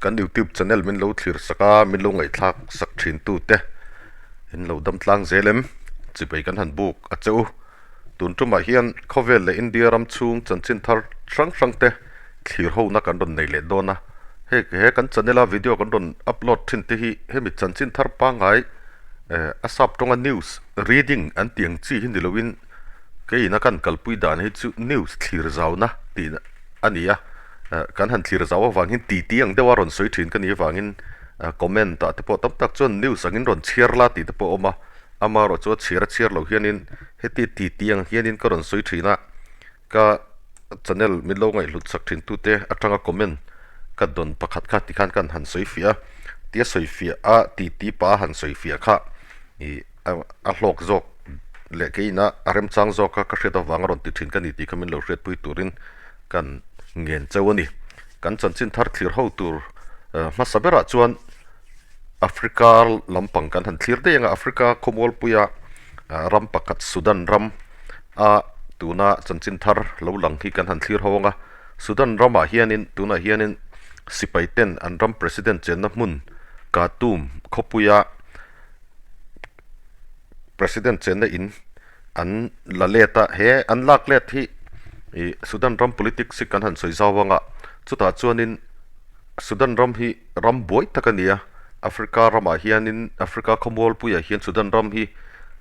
Kan youtube channel min lo thlir sak a, min lo ngaihthlak sak thin tu te in lo dam tlang zel em? Chibai kan han buk a che u. Tun tumah hian khawvel leh India ram chhung chanchin thar hrang hrang te thlir ho na kan rawn nei leh dawn a. Hei he kan channel a video kan rawn upload thin te hi hemi chanchin thar pangngai eh a sap tawnga news reading an tih ang chi hi ni loin keiin a kan kalpui dan hi chu news thlir zauna tih a ni a. Kan han thlir zau avangin titi ang deuha rawn sawi thin ka nih avangin comment ah te pawh tam tak chuan news angin rawn chhiar la tih te pawh a awm a, amaherawh chu a chhiar a chhiar loh hianin heti titi ang hianin ka rawn sawi thin a, ka channel min lo ngaihhlut sak thin tute atanga comment ka dawn pakhat kha tikhan kan han sawi fiah a, tia sawi fiah a titi pa a han sawi fiah kha ih a hlawk zawk leh keiin a remchang zawk a ka hriat avanga rawn ti thin ka ni tih kha min lo hriatpui turin Kan ngen cheu a ni. Kan chanchin thar thlir ho tur hmasa berah chuan Africa lampang kan han thlir daih ang a, Africa khawmualpuia ram pakhat Sudan ram a tuna chanchin thar lo lang hi kan han thlir ho ang a. Sudan ramah hianin tunah hianin sipai ten an ram president chenna hmun Khartoum khawpuia president chenna in an la let a, he an lak let hi ih Sudan ram politics hi kan han sawi zau ang a, chutah chuanin Sudan ram hi ram buai tak a ni a, Africa ramah hianin Africa khawmualpuiah hian Sudan ram hi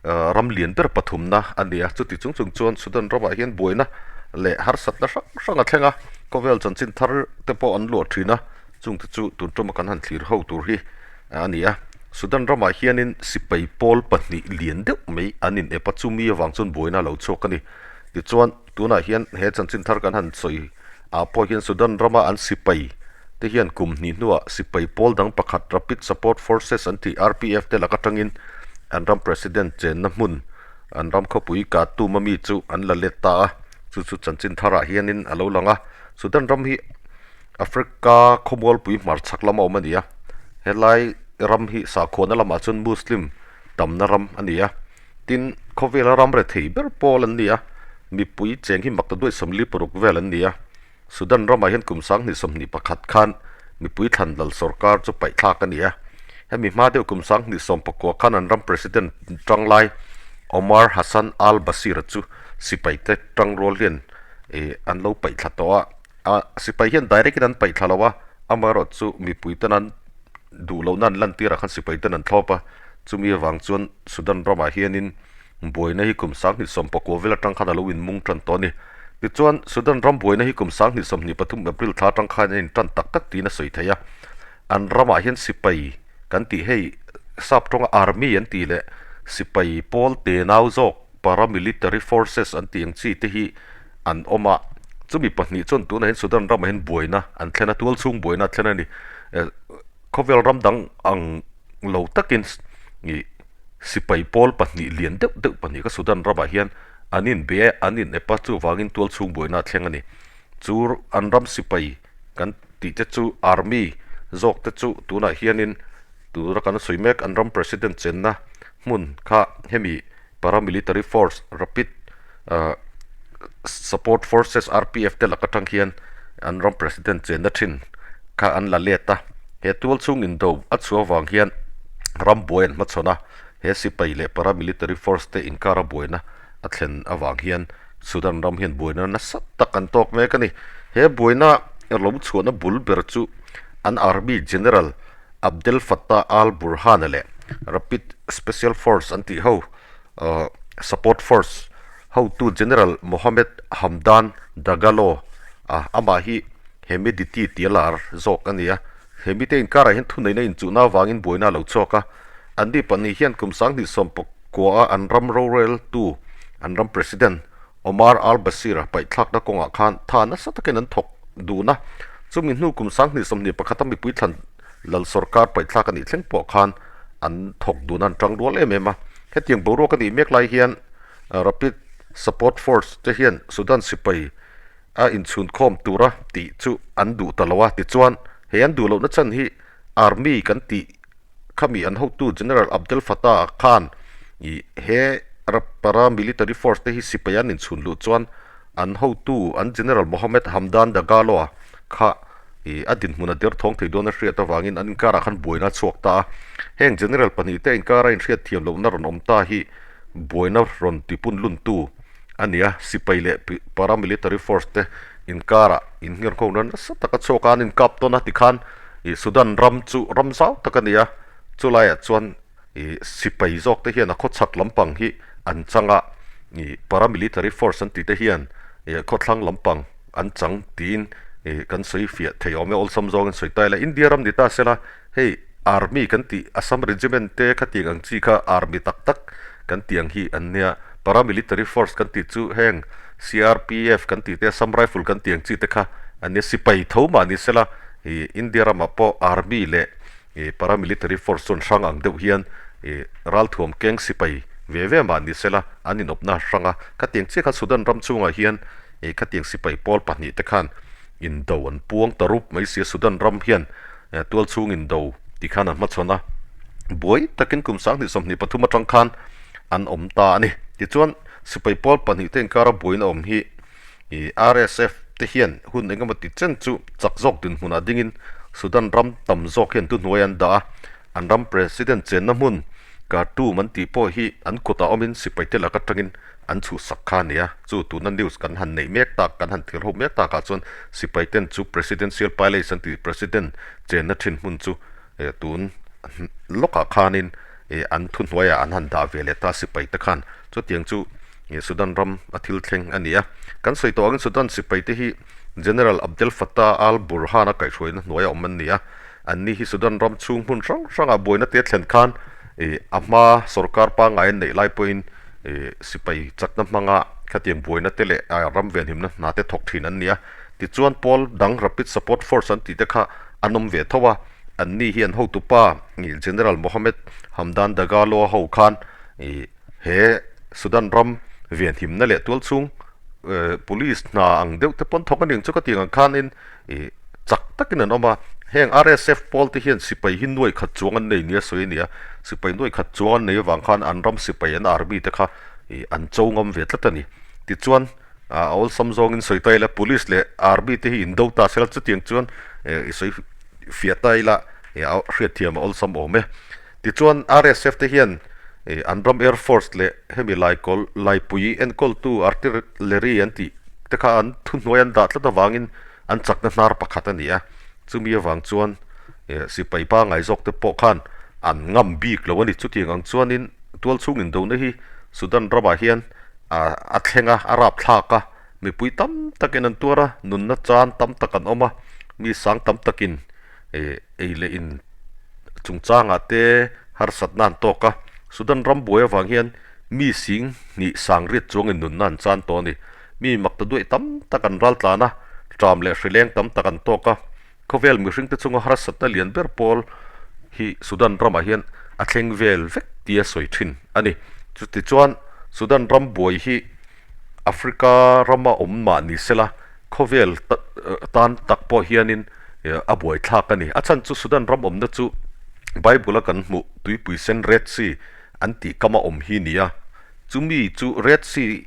ah ram lian ber pathumna a ni a, chuti chung chung chuan Sudan ramah hian buaina leh harsatna hrang hrang a thleng a, khawvel chanchin thar te pawh an luah thin a, chungte chu tun tuma kan han thlir ho tur hi a ni a. Sudan ramah hianin sipai pawl pahnih lian deuh mai an in ep a, chumi avang chuan buaina a lo chhuak a ni. Tichuan, tunah hian he chanchin thar kan han sawi ah pawh hian Sudan rama an sipai te hian kum hnih hnuah sipai pawl dang pakhat Rapid Support Forces an tih RPF te lak atangin an ram President chenna hmun an ram khawpui Khartoum a mi chu an la let ta a, chu chu chanchin tharah hianin a lo lang a. Sudan ram hi Africa khawmualpui hmarchhak lama awm a ni a, helai ram hi sakhuana lamah chuan Muslim tamna ram a ni a, tin khawvela ram rethei ber pawl an ni a, mipui cheng hi mak ta duai 46 vel an ni a, Sudan ramah hian kum 2021 khan mipui thlan lal sorkar chu paih thlak a ni a, hemi hma deuh kum 2019 khan an ram president tanglai Omar Hassan al-Bashir chu sipaite tangrual hian ih an lo paih thla tawh a. A sipai hian direct in an paih thla lo a, amaherawh chu mipui ten an duh lohna an lan tirah khan sipai ten an thlawp a, chumi avang chuan Sudan ramah hianin buaina hi kum 2019 vel atang khan a lo inmung tan tawh a ni. Tichuan Sudan ram buaina hi kum 2023 April thla atang khan a intan tak tak tiin a sawi thei a, an ramah hian sipai kan tih hei sap tawnga army an tih leh sipai pawl tenau zawk paramilitary forces an tih ang chi te hi an awm a, chumi pahnih chuan tunah hian Sudan ramah hian buaina an thlen a, tual chhung buaina a thlen a ni. Khawvel ram dang ang lo takin ih sipai pawl pahnih lian deuh deuh pahnih kha Sudan ramah hian an inbe a, an inep a, chuvangin tual chhung buaina a thleng a ni. Chu an ram sipai kan tih te chu army zawk te chu tunah hianin tuna kan sawi mek an ram president chenna hmun kha hemi paramilitary force Rapid Support Forces, RPF, te lak atang hian an ram president chenna thin kha an la let a. He tual chhung indo a chhuah avang hian ram buai an hmachhawn a, he sipai leh paramilitary force te inkara buaina a thlen avang hian Sudan ram hian buaina nasa tak an tawk mek a ni. He buaina lo chhuahna bul ber chu an army general Abdel Fattah al-Burhan-a leh Rapid Special Force an tih ho Support Force hotu General Mohamed Hamdan Dagalo a amah hi Hemedti tia lar zawk a ni a. Hemite inkarah hian thuneihna inchuhna avangin buaina a lo chhuak a. Anni pahnih hian kum 2019 a an ram roreltu an ram President Omar al-Bashir-a paihthlakna kawngah khan tha nasa takin an thawk dun a, chumi hnu kum 2021 a mipui thlan lal sorkar paihthlak a nih thleng pawh khan an thawk dun a, an tang rual em em a. Hetiang boruak a nih mek lai hian Rapid Support Force te hian Sudan sipai a inchhunkhawm tura tih chu an duh ta lo a, tichuan he an duh lohna chan hi Army kan tih Khami an hotu General Abdel Fattah khan ih he paramilitary force te hi sipai an inchhun luh chuan an hotu an General Mohamed Hamdan Dagalo-a kha Ih a dinhmun a derthawng thei dawn a hriat avangin an inkarah khan buaina a chhuak ta a. Heng General pahnihte inkara inhriat thiam lohna rawn awm ta hi buaina rawn tipun luntu a ni a, sipai leh paramilitary force te inkarah inngirnghawkna nasa taka chhuak a, an inkap tawn a tikhan ih Sudan ram chu ram zau tak a ni a, chulaiah chuan ih sipai zawk te hian a khawchhak lampang hi an chang a, ih paramilitary force an tih te hian ih khawthlang lampang an chang tiin ih kan sawi fiah thei awm e, awlsam zawngin sawi ta ila India ram ni ta sela hei army kan tih Assam regiment te khatiang ang chi kha army tak tak kan tih ang hi an nia, paramilitary force kan tih chu heng CRPF kan tih te Assam rifle kan tih ang chi te kha an nia, sipai tho mah ni sela ih India ramah pawh army leh ih paramilitary force chuan hrang ang deuh hian ih ralthuam keng sipai ve ve mah ni sela an inawpna hrang a, khatiang chiah kha Sudan ram chungah hian ih khatiang sipai pawl pahnih te khan indo an puang ta rup mai sia Sudan ram hian tual chhung indo ti khan an hmachhawn a, buai takin kum 2023 atang khan an awm ta a ni. Tichuan sipai pawl pahnih te inkara buaina awm hi ih RSF te hian hun engemaw ti chen chu chak zawk dinhmunah dingin Sudan ram tam zawk hian thuhnuai an dah a, an ram President chenna hmun Khartoum an tih pawh hi an kutah awmin sipai te lak atangin an chhuhsak kha a ni a, chu tuna news kan han neih mek tak, kan han thil ho mek takah chuan sipai ten chu Presidential Palace an tih President chenna thin hmun chu tun lawkah khanin an thuhnuaiah an han dah ve leh ta sipai te khan chutiang chu Sudan ram a thil thleng a ni a. Kan sawi tawh angin Sudan sipai te hi General Abdel Fattah al-Burhan a kaihhruaina hnuaia awm an ni a, anni hi Sudan ram chhung hmun hrang hrangah buaina te thlen khan a hma sorkar pangngai an neih lai pawhin sipai chakna hmanga khatiang buaina te leh ram venhimna hna te thawk thin an ni a. Tichuan pawl dang Rapid Support Force an tih te kha an awm ve tho a, anni hi an hotupa General Mohamed Hamdan Dagalo a ho khan he Sudan ram venhimna leh tualchhung police hna ang deuh te pawn thawk a ni ang chu ka tih ang khanin chak takin an awm a, heng RSF pawl te hian sipai hi nuai khat chuang an nei nia sawi a ni a, sipai nuai khat chuang an nei avang khan an ram sipai an army te kha ih an cho ngam ve tlat a ni. Tichuan a awlsam zawngin sawi ta ila police leh army te hi indo ta sela chutiang chuan i sawi fiah ta ila ih a hriatthiam a awlsam awm e. Tichuan RSF te hian ih an ram air force leh hemi laikawl laipui enkawltu artillery an tih te kha an thuhnuai an dah tlat avangin an chakna hnar pakhat a ni a, chumi avang chuan sipai pangngai zawk te pawh khan an ngam bik lo a ni. Chutiang ang chuanin tualchhung indona hi Sudan ramah hian a thleng a, a rap thlak a, mipui tam takin an tuar a, nunna chan tam tak an awm a, mi sang tam takin ei leh in chungchangah te harsatna an tawk a, Sudan ram buai avang hian mi sing hnih sang riat chuangin nunna an chan tawh a ni. Mi mak ta duaih tam tak an ral tlan a, ṭam leh hrileng tam tak an tawk a. Khawvel mihringte chunga harsatna lian ber pawl hi Sudan ramah hian a thleng vel vek tia sawi thin a ni. Chutichuan Sudan ram buai hi Africa rama awm mah ni sela khawvel tan tak pawh hianin a buaithlak a ni. A chhan chu Sudan ram awmna chu Bible-a kan hmuh tuipui sen Red Sea an tih kama awm hi ni a. Chumi chu Red Sea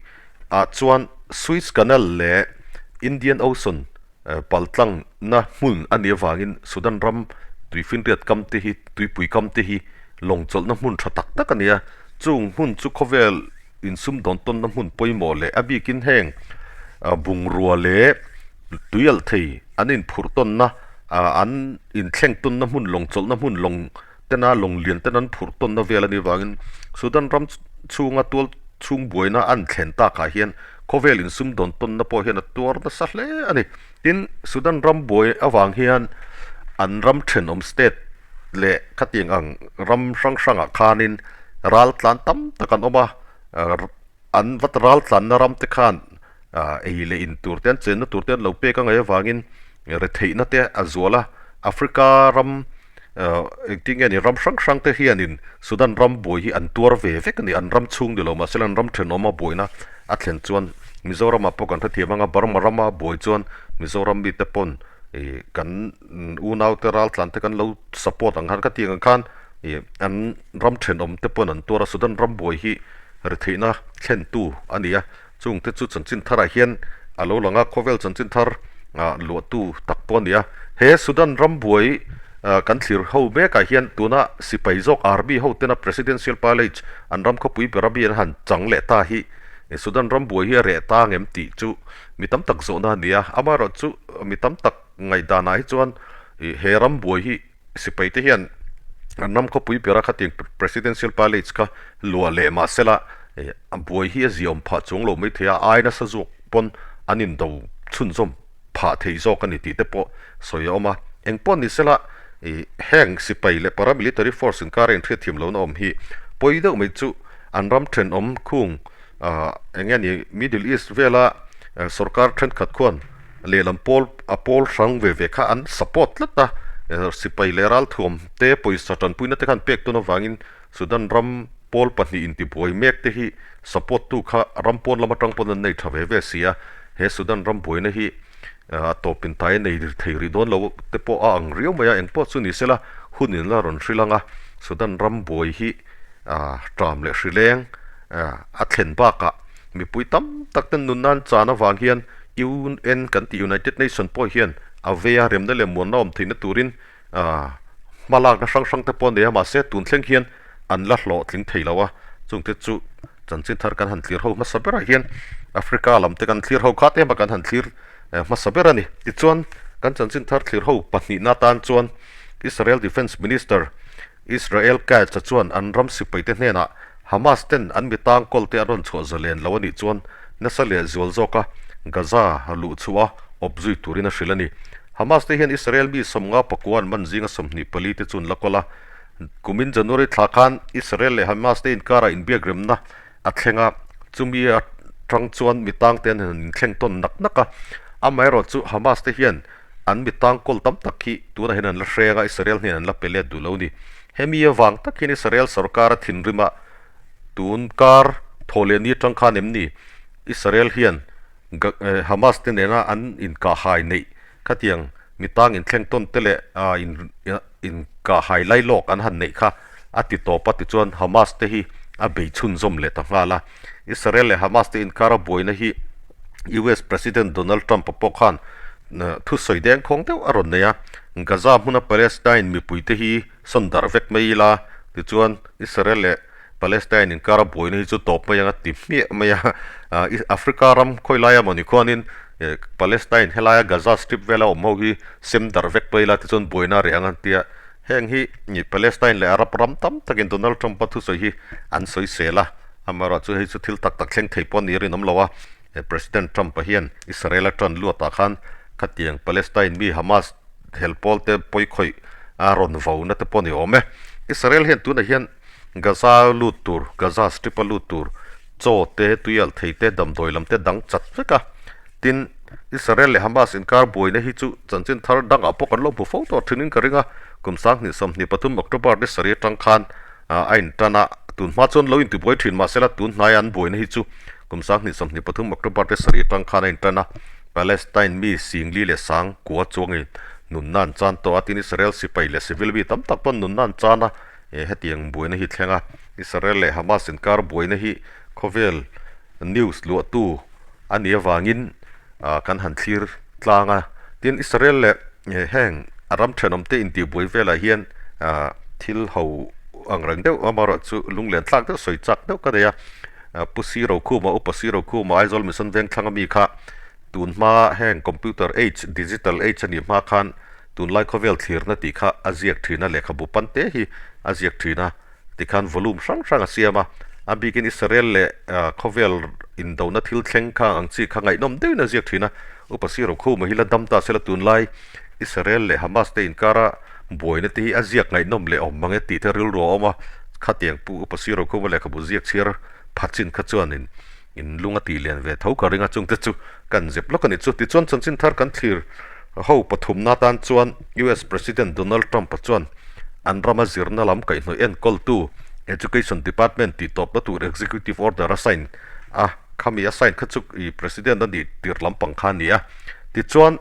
ah chuan Suez Canal leh Indian Ocean paltlangna hmun a nih avangin Sudan ram tuifinriat kam te hi tuipui kam te hi lawng chawlhna hmun tha tak tak a ni a, chung hmun chu khawvel insumdawn tawnna hmun pawimawh leh a bikin heng bungrua leh tuialh thei an inphurh tawnna an inthleng tawnna hmun lawng chawlhna hmun lawng tena lawng lian ten an phurh tawnna vel a nih vangin Sudan ram chhunga tual chhung buaina an thlen takah hian khawvel insumdawn tawnna pawh hian a tuar nasa hle a ni. Tin, Sudan ram buai avang hian an ram thenawm state leh khatiang ang ram hrang hrangah khanin ral tlan tam tak an awm a, An vat ral tlanna ram te khan ei leh in tur te an chenna tur te an lo pek a ngaih avangin retheihna te a zual a, Africa ram engtin nge ni ram hrang hrang te hianin Sudan ram buai hi an tuar ve vek a ni, an ram chhung ni lo mahse an ram thenawma buaina a thlen chuan Mizoramah pawh kan hrethiam ang a, Burma rama buai chuan Mizoram mite pawn ih kan unaute ral tlan te kan lo support ang khan ka tih ang khan ih an ram thenawm te pawn an tuar a, Sudan ram buai hi Retheihna thlentu a ni a, chungte chu chanchin tharah hian a lo lang a, khawvel chanchin thar luahtu tak pawh a ni a. He Sudan ram buai kan thlir ho mekah hian tuna sipai zawk army ho tena Presidential Palace an ram khawpui ber ami an han chang leh ta hi Sudan ram buai hi a reh ta ngem tih chu mi tam tak zawhna a ni a. Amaherawhchu mi tam tak ngaihdanah hi chuan he ram buai hi Sipai te hian an ram khawpui bera khatiang Presidential Palace kha luah leh mah sela a buai hi a ziaawm phah chuang lo maithei a, ai nasa zawk pawn an indo chhunzawm phah thei zawk a ni tih te pawh sawi a awm a. Eng pawh ni sela heng sipai leh paramilitary force inkara inhriatthiam lohna awm hi pawi deuh mai chu an ram thenawm khung eng nge ni Middle East vela sorkar thenkhat khuan Lehlam pawl a pawl hrang ve ve kha an support tlat a, sipai leh ralthuam te pawisa tanpuina te khan pek tawn avangin Sudan ram pawl pahnih intibuai mek te hi support tu kha ram pawn lam atang pawn an nei tha ve ve si a, he Sudan ram buaina hi a tawp in tai a nei thei rih dawn lo te pawh a ang riau mai a, engpawh chu ni sela hun in la rawn hrilh ang a, Sudan ram buai hi ṭam leh hrileng a thlen bakah Mipui tam tak ten nun nan chan avang hian UN kan tih United Nation pawh hian a vei a, remna leh muanna awm theihna turin hma lakna hrang hrang te pawh a nei a, mahse tun thleng hian an la hlawhtling thei lo a, chungte chu chanchin thar kan han thlir ho hmasa berah hian Africa lam te kan thlir ho khat em a kan han thlir hmasa ber a ni. Tichuan kan chanchin thar thlir ho pahnihna atan chuan Israel Defence Minister Israel Katz-a chuan an ram sipaite hnenah Hamas ten an mi tangkawlte an rawn chhuah zalen lo a nih chuan nasa leh zual zawka Gaza luh chhuah a awp zui turin a hrilh a ni. Hamas te hian Israel mi 50 pakua an man zinga 24 te chu an la kawl a. Kumin January thla khan Israel leh Hamas te inkarah inbiakremna a thleng a, chumi atang chuan mi tangte an han inthleng tawn nak nak a. Amaherawhchu Hamas te hian An mi tangkawl tam tak hi tunah hian an la hreng a, Israel hnen an la pe let duh lo ni. Hemi avang tak hian Israel sorkar a thinrim a, tun kar thaw leh ni atang khan em ni Israel hian Hamas te nena an inkahhai neih khatiang mi tang inthleng tawn te leh inkahhai lailawk an han neih kha a ti tawp a, tichuan Hamas te hi a bei chhunzawm leh ta nghal a. Israel leh Hamas te inkara buaina hi US President Donald Trump-a pawh khan thusawi deng khawng deuh a rawn nei a, Gaza hmuna Palestine mipuite hi sawn darh vek mai ila, tichuan Israel leh Palestine inkara buaina hi chu tawp mai ang a ti hmiah mai a. Africa ram khawi laia mawni khuanin Palestine helaia Gaza Strip vela awm ho hi sem darh vek mai ila tichuan buaina a reh ang an ti a. Heng hi Palestine leh Arab ram tam takin Donald Trump-a thusawi hi an sawisel a, amaherawhchu hei chu thil tak tak thleng thei pawh a nih rinawm lo a, President Trump-a hian Israel-a tan luatah khan khatiang Palestine mi Hamas hel pawl te pawikhawih a rawn vo na te pawh a ni awm e. Israel hian tunah hian Gaza lut tur, Gaza Strip-a lut tur chaw te, tuialh thei te, damdawi lam te dang chat vek a. Tin, Israel leh Hamas inkar buaina hi chu chanchin thar dangah pawh kan lo hmu fo tawh thinin ka ring a, kum 2023 October ni sarih atang khan a intan a, tun hma chuan lo intibuai thin mahsela tun hnaia an buaina hi chu kum 2023 October ni sarih atang khan a intan a, Palestine mi singli leh sang kua chuangin nunna an chan tawh a, tin Israel sipai leh civil mi tam tak pawn nunna an chan a, hetiang buaina hi thleng a, Israel leh Hamas inkar buaina hi khawvel news luahtu a nih avangin kan han thlir tlang a. Tin, Israel leh heng a ram thenawmte intihbuai velah hian thil ho ang reng deuh amaherawh chu lunglen thlak deuh sawi chak deuh ka nei a. Pu Si Rokhuma, Upa Si Rokhuma, Aizawl Mission Vengthlang ami kha tun hma heng computer age, digital age a nih hma khan tunlai khawvel thlirna tih kha a ziak thin a, lehkhabu pante hi a ziak thin a. Tikhan volume hrang hrang a siam a, a bikin Israel leh khawvel indona thil thleng kha ang chi kha ngaihnawm deuhin a ziak thin a. Upa Sir Rokhuma hi la dam ta sela tunlai Israel leh Hamas te inkara buaina te hi a ziak ngaihnawm leh awm mang e tih te rilru a awm a. Khatiang pu Upa Sir Rokhuma lehkhabu ziak chhiar pha chin kha chuanin in lung a tih lian ve tho ka ring a, chungte chu kan zep lawk a ni chu. Tichuan chanchin thar kan thlir ho pathumna atan chuan US President Donald Trump-a chuan an rama zirna lam kaihhnawih enkawltu Education Department tih tawpna tur Executive Order a sign a, khami a sign kha chu i President a nih tir lampang kha a ni a. Tichuan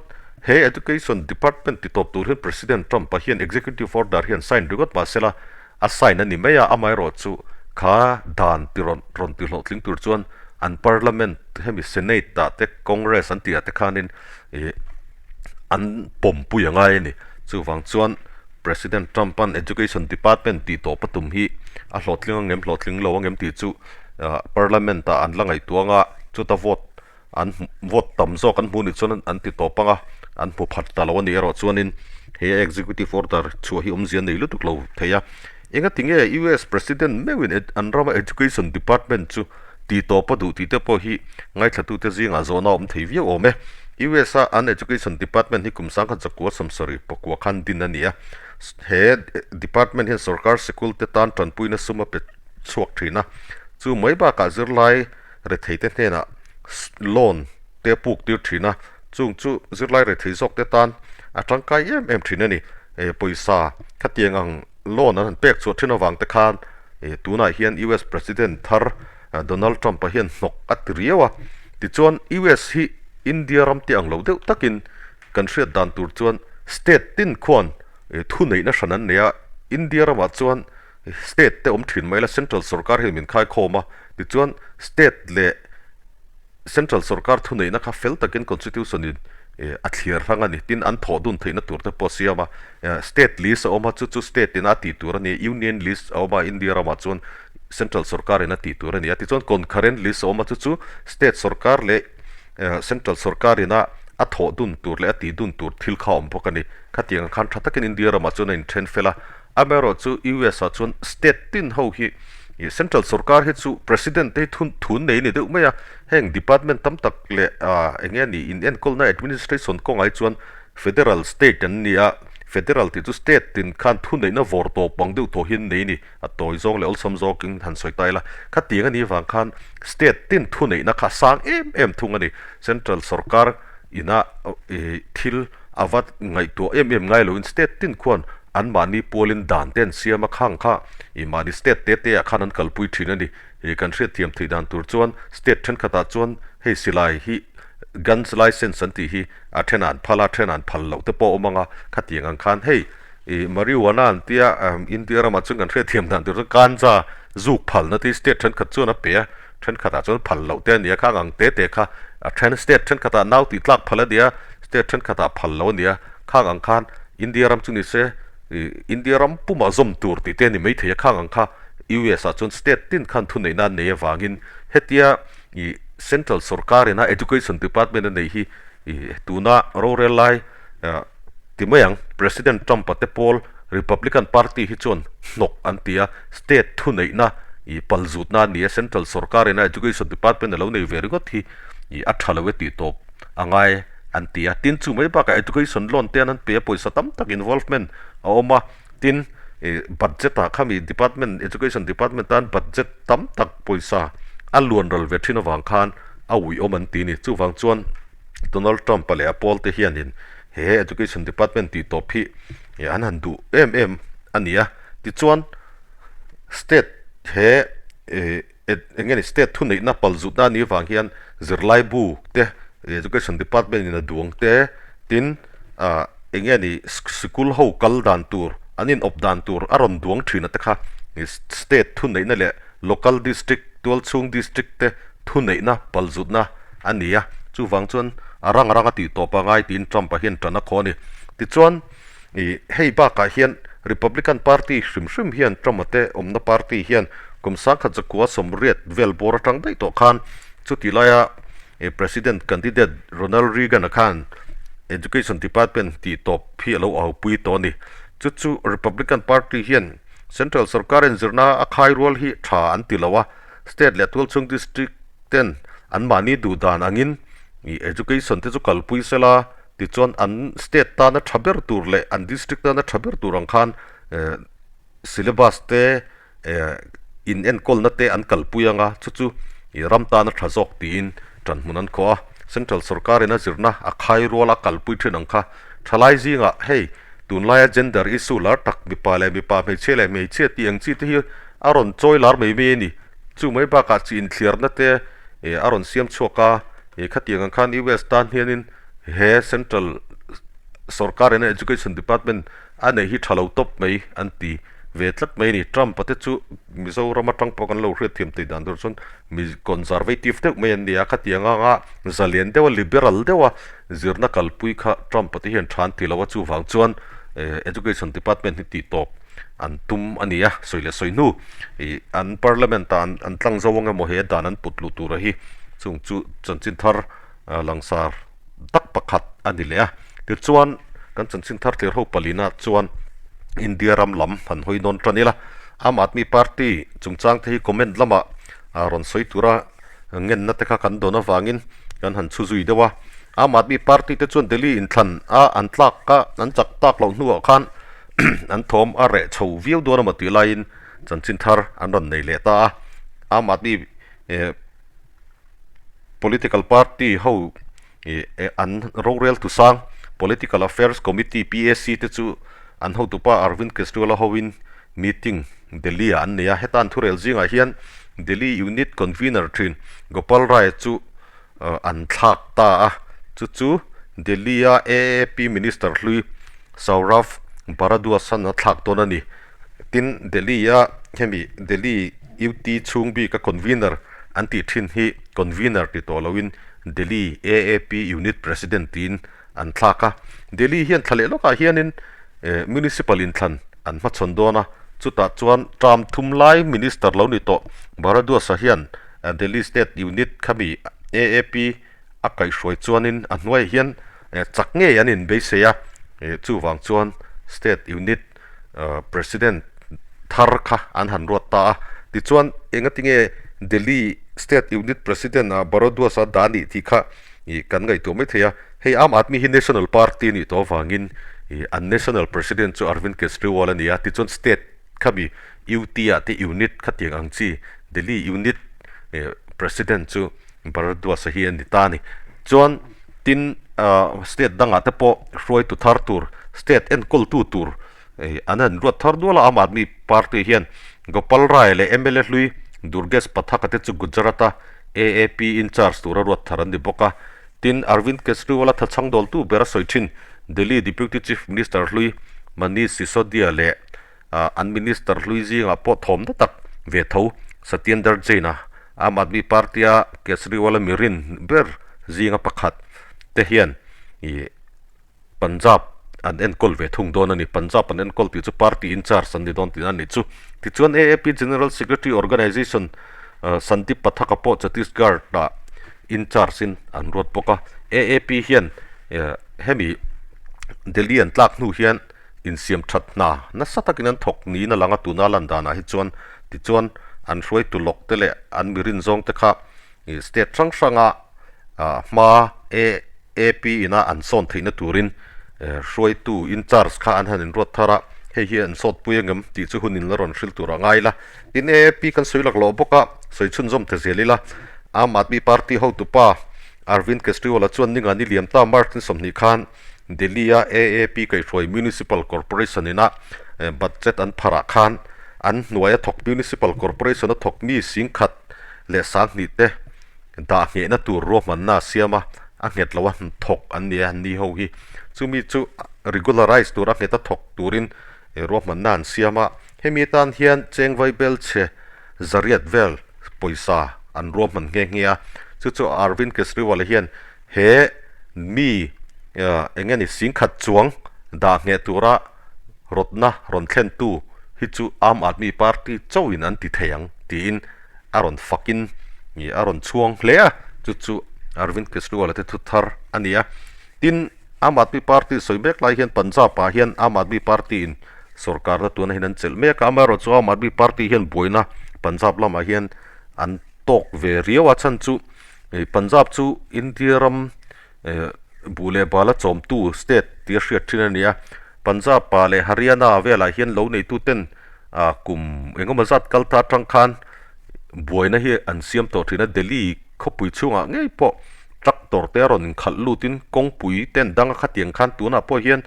he Education Department ti tawp tur hian President Trump-a hian Executive Order hian sign ringawt mahsela A sign a ni mai a, amaherawhchu kha dan ti rawn rawn ti hlawhtling tur chuan an parliament hemi senate ah te congress an tih ah te khanin ih an pawmpui a ngai a ni. Chuvang chuan President Trump-a'n Education Department tih tawp a tum hi a hlawhtling ang em hlawhtling lo ang em tih chu Parliament-ah an la ngaihtuah ang a, chuta vote an vote tam zawk an hmuh nih chuan an ti tawp ang a, an hmu phat ta lo a nih erawh chuanin he Executive Order chhuah hi awmzia nei lutuk lo thei a. Engati nge US President meuhin an rama Education Department chu ti tawp a duh tih te pawh hi ngaithlatute zingah zawhna a awm thei viau awm e. US a an Education Department hi kum 1900 70 khan din a ni a. He department hian sorkar sikul te tan tanpuina sum a pe chhuak thin a. Chu mai bakah zirlai rethei te hnenah loan te a puk tir thin a. Chung chu zirlai rethei zawk te tan a tangkai em em thin a ni. Pawisa khatiang ang loan an han pek chhuah thin avang te khan tunah hian US President thar Donald Trump-a hian hnawk a ti riau a. Tichuan US hi India ram te ang lo deuh takin kan hriat dan tur chuan state tin khuan thuneihna hran an nei a. India ramah chuan state te awm thin mai la central sorkar hian min khaikhawm a. Tichuan state leh Central sorkar thuneihna kha fel takin Constitution in a thlir hrang a ni. Tin, an thawh dun theihna tur te pawh a siam a. State list a awm a, chu chu state in a tih tur a ni. Union list a awm a, India ramah chuan Central sorkar in a tih tur a ni a. Tichuan concurrent list a awm a, chu chu state sorkar leh Central sorkar in a a thawh dun tur leh a tih dun tur thil kha a awm bawk a ni. Khatiang khan tha takin India ramah chuan a inthen fel a. Amaherawhchu US ah chuan state tin ho hi central sorkar hi chu president te hi thun thun nei a ni deuh mai a, heng department tam tak leh eng nge ni in enkawlna administration kawngah hi chuan federal state an ni a, federal tih chu state tin khan thuneihna vawr tawp ang deuh tawh hi an nei a ni, a tawi zawng leh awlsam zawkin han sawi ta ila, khatiang a nih vang khan state tin thuneihna kha a sang em em thung a ni, central sorkar ina thil a va ngaihtuah em em ngai loin state tin khuan Anmahni pualin dan te an siam a, khang kha ih mahni state te te ah khan an kalpui thin a ni. Ih kan hriatthiam theih dan tur chuan state thenkhatah chuan hei silai hi guns license an tih hi a then an phal a, then an phal loh te pawh a awm ang a, khatiang ang khan hei ih marijuana an tia India ramah chuan kan hriatthiam dan tur chuan ganja zuk phalna te hi state thenkhat chuan a pe a, thenkhatah chuan phal loh te a ni a, khang ang te te kha a then state thenkhatah nau tih tlak phal a ni a, state thenkhatah phal loh a ni a. Khang ang khan India ram chu ni se, India ram pumah zawm tur tih te a ni maithei a, khang ang kha US ah chuan state tin khan thuneihna an nei avangin hetia ih central sorkar ina education department a neih hi ih tuna rorel lai ti mai ang President Trump a te pawl Republican party hi chuan hnawk an ti a, state thuneihna ih palzutna a ni a, central sorkar ina education department a lo nei ve ringawt hi ih a tha lo e tih tawp a ngai. an ti a, tin chu mai bakah education loan te an an pe a, pawisa tam tak involvement a awm a, tin ih budget ah khami department education department tan budget tam tak pawisa a luan ral ve thin avang khan a uiawm an ti a ni, chuvang chuan Donald Trump a leh a pawl te hianin he education department tih tawp hi ih an han duh em em a ni a, tichuan state he ih. Eng nge ni state thuneihna palzutna a nih avang hian zirlaibu te education department in a duang te tin ah eng nge ni sikul ho kal dan tur an in awp dan tur a rawn duang thin a te kha state thuneihna leh local district tualchhung district te thuneihna palzutna a ni a chuvang chuan a rang rang a tih tawp a ngai tiin Trump a hian tan a khaw a ni tichuan Ih, hei bakah hian Republican Party hrim hrim hian Trump-a te awmna party hian kum 1980 sawmriat vel bawr atang daih tawh khan chuti laia President candidate Ronald Reagan-a khan Education Department tih tawp hi a lo aupui tawh a ni. Chu chu Republican Party hian Central sorkarin zirna a khai rual hi tha an ti lo a, State leh tualchhung district ten anmahni duh dan angin education te chu kalpui sela, Tichuan an state tana tha ber tur leh an district tana tha ber tur ang khan syllabus te in enkawlna te an kalpui ang a, chu chu ram tana tha zawk tiin tanhmun an khawh a. Central sorkarin a zirna a khai rual a kalpui thin ang kha. Thalai zingah hei tunlaia gender issue lar tak mipa leh mipa, hmeichhia leh hmeichhia tih ang chi te hi a rawn chawi lar mai mai a ni. Chu mai bakah chi inthliarna te a rawn siam chhuak a, khatiang ang khan US tan hianin He Central sorkar in education department a neih hi tha lo tawp mai an ti ve tlat mai a ni. Trump-a te chu Mizoram atang pawh kan lo hriatthiam tih dan tur chuan mi conservative deuh mai an ni a, khatiang anga zalian deuha liberal deuha zirna kalpui kha Trump-a te hian tha an ti lo a, chuvang chuan Education Department hi tih tawp an tum a ni a, sawi leh sawi hnu ih an Parliament ah an tlang zo ang emaw he dan an put luh tura hi chung chu chanchin thar langsar tak pakhat a ni leh a, tichuan kan chanchin thar thlir ho palina chuan India ram lam han hawi nawn tan ila, Aam Aadmi Party chungchang te hi comment lamah rawn sawi tura ngenna te kha kan dawn avangin kan han chhu zui deuh a, Aam Aadmi Party te chuan Delhi inthlan a an tlak a an chak tak loh hnuah khan an thawm a reh chho viau dawn emaw tih laiin chanchin thar an rawn nei leh ta a, Aam Aadmi Political party ho ih an rorel tu sang Political Affairs Committee, PAC, te chu an hotupa Arvind Kejriwal-a hoin meeting Delhi ah an nei a. Heta an thurel zingah hian Delhi Unit Convener thin Gopal Rai chu an thlak ta a. Chu chu Delhi-a AAP Minister hlui Saurav Bharadwaj-an a thlak dawn a ni. Tin, Delhi-a hemi Delhi UT chhung bika Convener an tih thin hi Convener ti tawh loin Delhi AAP Unit President tiin an thlak a. Delhi hian thla leh lawkah hianin Municipal inthlan an hmachhawn dawn a, chutah chuan term thum lai Minister lo ni tawh Bharadwaj-a hian Delhi State Unit khami AAP a kaihhruai chuanin a hnuaiah hian chak ngei an inbeisei a, chuvang chuan State Unit President thar kha an han ruat ta a. Tichuan, engatinge Delhi State Unit President ah Bharadwaj a dah nih tih kha kan ngaihtuah mai thei a. Hei Aam Aadmi hi National Party a nih tawh avangin an National President chu Arvind Kejriwal a ni a. Tichuan State khami UT ah te Unit khatiang ang chi Delhi Unit President chu Bharadwaj hi a ni ta a ni. Chuan tin state dangah te pawh hruaitu thar tur, state enkawltu tur an han ruat thar dual a, Aam Aadmi Party hian Gopal Rai leh mla hlui Durgesh Pathak-a te chu Gujarat-a AAP in-charge tura ruat thar an ni bawk a. Tin, Arvind Kejriwal-a thachhang dawltu ber a sawi thin Delhi Deputy Chief Minister hlui Manish Sisodia leh An Minister hlui zingah pawh thawm na tak ve tho Satyendar Jain-a Aam Aadmi Party-a Kejriwal-a mi rin ber zinga pakhat te hian ih Punjab an enkawl ve thung dawn a ni. Punjab an enkawl tih chu party in charge an ni dawn tihna a nih chu. Tichuan AAP General Secretary Organisation Sandeep Pathak-a pawh Chhattisgarh-ah in charge in an ruat bawk a. AAP hian hemi Delhi an tlak hnu hian insiam that hna nasa takin an thawk niin a lang a, tuna lan danah hi chuan tichuan an hruaitu lawk te leh an mi rin zawng te kha ih state hrang hranga ah hma AAP ina an sawn theihna turin hruaitu in charge kha an han inruat thar a, hei hi an sawtpui angem tih chu hun in la rawn hrilh tur a ngai la. Tin AAP kan sawi laklawh bawk a, sawi chhunzawm ta zel ila Aam Aadmi Party hotupa Arvind Kejriwal-a chuan ninga ni liam ta March ni 20 khan Delhi-a AAP kaihhruai Municipal Corporation ina budget an pharah khan an hnuaia thawk Municipal Corporation a thawk mi singkhat leh sanghnih te dah nghehna tur ruahmanna a siam a, a nghet lo a thawk an ni a, an ni ho hi. Chumi chu regularize tur a nghet a thawk turin ruahmanna an siam a, hemi atan hian cheng vaibel chhe zariat vel pawisa an ruahman nghe nghe a, chu chu Arvind Kejriwal hian He mi eng nge ni singkhat chuang dah ngheh tura rawtna rawn thlentu hi chu Aam Aadmi Party chauhin an ti thei ang tiin a rawn fakin a rawn chhuang hle a, chu chu Arvind Kejriwal-a te thu thar a ni a. Tin, Aam Aadmi Party sawi mek lai hian Punjab-ah hian Aam Aadmi Party-in sorkarna tuna hian an chelh mek a, amaherawhchu chu Aam Aadmi Party hian buaina Punjab lamah hian an tawk ve riau a, chhan chu Punjab chu India ram buh leh bala chawmtu state tih a hriat thin a ni a, Punjab ah leh Haryana velah hian lo neitu ten ah kum engemaw zat kal ta atang khan buaina hi an siam tawh thin a, Delhi khawpui chhungah ngei pawh tractor te a rawn inkhalh lutin kawngpui ten dang a khatiang khan tunah pawh hian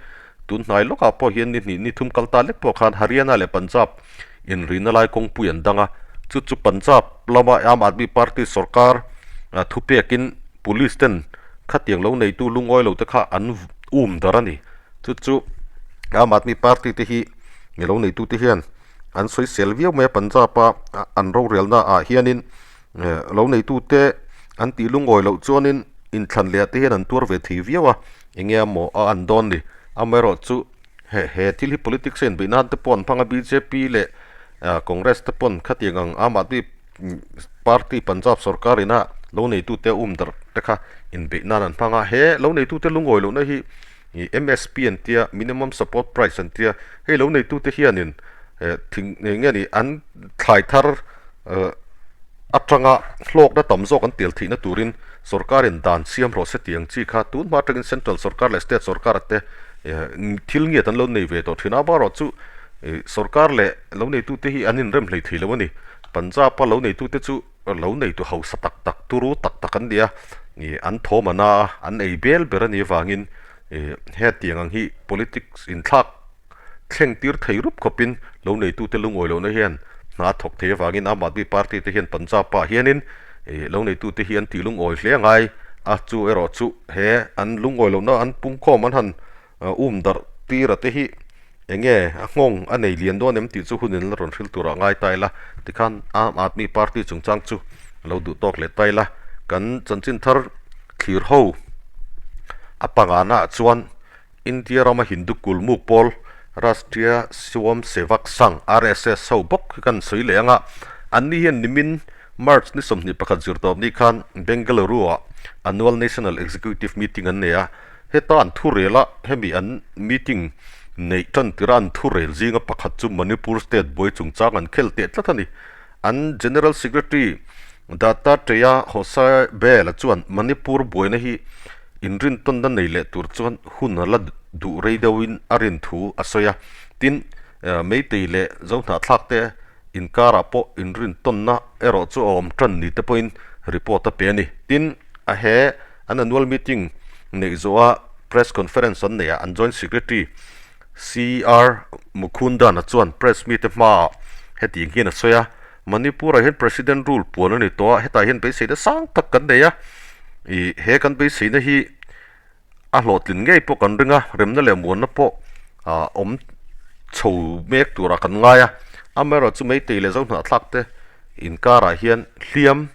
tun hnai lawkah pawh hian ni hnih ni thum kal ta lek pawh khan Haryana leh Punjab inrina lai kawngpui an dang a, chu chu Punjab lama Aam Aadmi Party sorkar thupekin police ten khatiang lo neitu lungawi lo te kha an um dar a ni. Chu chu Aam Aadmi Party te hi lo neitu te hian. an sawisel viau mai a Punjab a an rorelna ah hianin lo neitute an tih lungawi loh chuanin inthlan leh ah te hian an tuar ve thei viau a eng nge maw a an dawn ni amaherawhchu he he thil hi politics a inbeih nan te pawh an hmang a bjp leh congress te pawn khatiang ang Aam Aadmi party Punjab sorkar ina lo neitute um darh te kha inbeih nan an hmang a he lo neitute lungawi lohna hi ih M_S_P an tia minimum support price an tia hei lo neitute hianin eh thing eng nge ni an thlai thar eh atanga hlawkna tam zawk an tel theihna turin sorkarin dan siam rawh se tih ang chi kha tun hma atangin central sorkar leh state sorkar te eh thil ngiat an lo nei ve tawh thin a amaherawhchu ih sorkar leh lo neitute hi an inrem hlei thei lo a ni Punjab a lo neitute chu lo neitu hausa tak tak turu tak tak an ni a ih an thawm a na a an ei bel ber a nih avangin ih hetiang ang hi politics inthlak thleng tir thei rup khawpin lo neitute lungawi lohna hian hna a thawk thei avangin Aam Aadmi Party te hian Punjab ah hianin ih lo neitute hi an tih lungawi hle a ngai a chu erawh chu he an lungawi lohna an pungkhawm an han Um darh tira te hi eng nge a nghawng a nei lian dawn em tih chu hun in la rawn hril turah ngai ta ila tikhan Aam Aadmi Party chungchang chu a lo duh tawk leh ta ila kan chanchin thar thlir ho a pangana ah chuan India rama Hindu kulmuk pawl Rashtriya Swayamsevak Sangh, RSS, ho bawk hi kan sawi leh anga anni hian nimin March ni 21 zirtawp ni khan Bengaluru ah Annual National Executive Meeting an nei a. Heta an thu rel a, hemi an meeting neih tan tirh a an thu rel zinga pakhat chu Manipur state buai chungchang an khel teh tlat a ni. An General Secretary Dattatreya Hosabela chuan Manipur buaina hi inrintawnna nei leh tur chuan hun a la duh rei deuhin a rin thu a sawi a. Tin, Meitei leh Zohnahthlak te Inkarah pawh inrintawnna erawh chu a awm tan ni te pawhin report a pe a ni. Tin, a he an annual meeting neih zawha press conference an neihah an joint secretary CR Mukundan-a chuan press mite hmaah hetiang hian a sawi a, Manipur-ah hian President rule puan a ni tawh a, hetah hian beiseina sang tak kan nei a, ih he kan beiseina hi A hlawhtlin ngei pawh kan ring a, remna leh muanna pawh ah awm chho mek turah kan ngai a. Amaherawh chu Meitei leh Zohnahthlak te inkarah hian hliam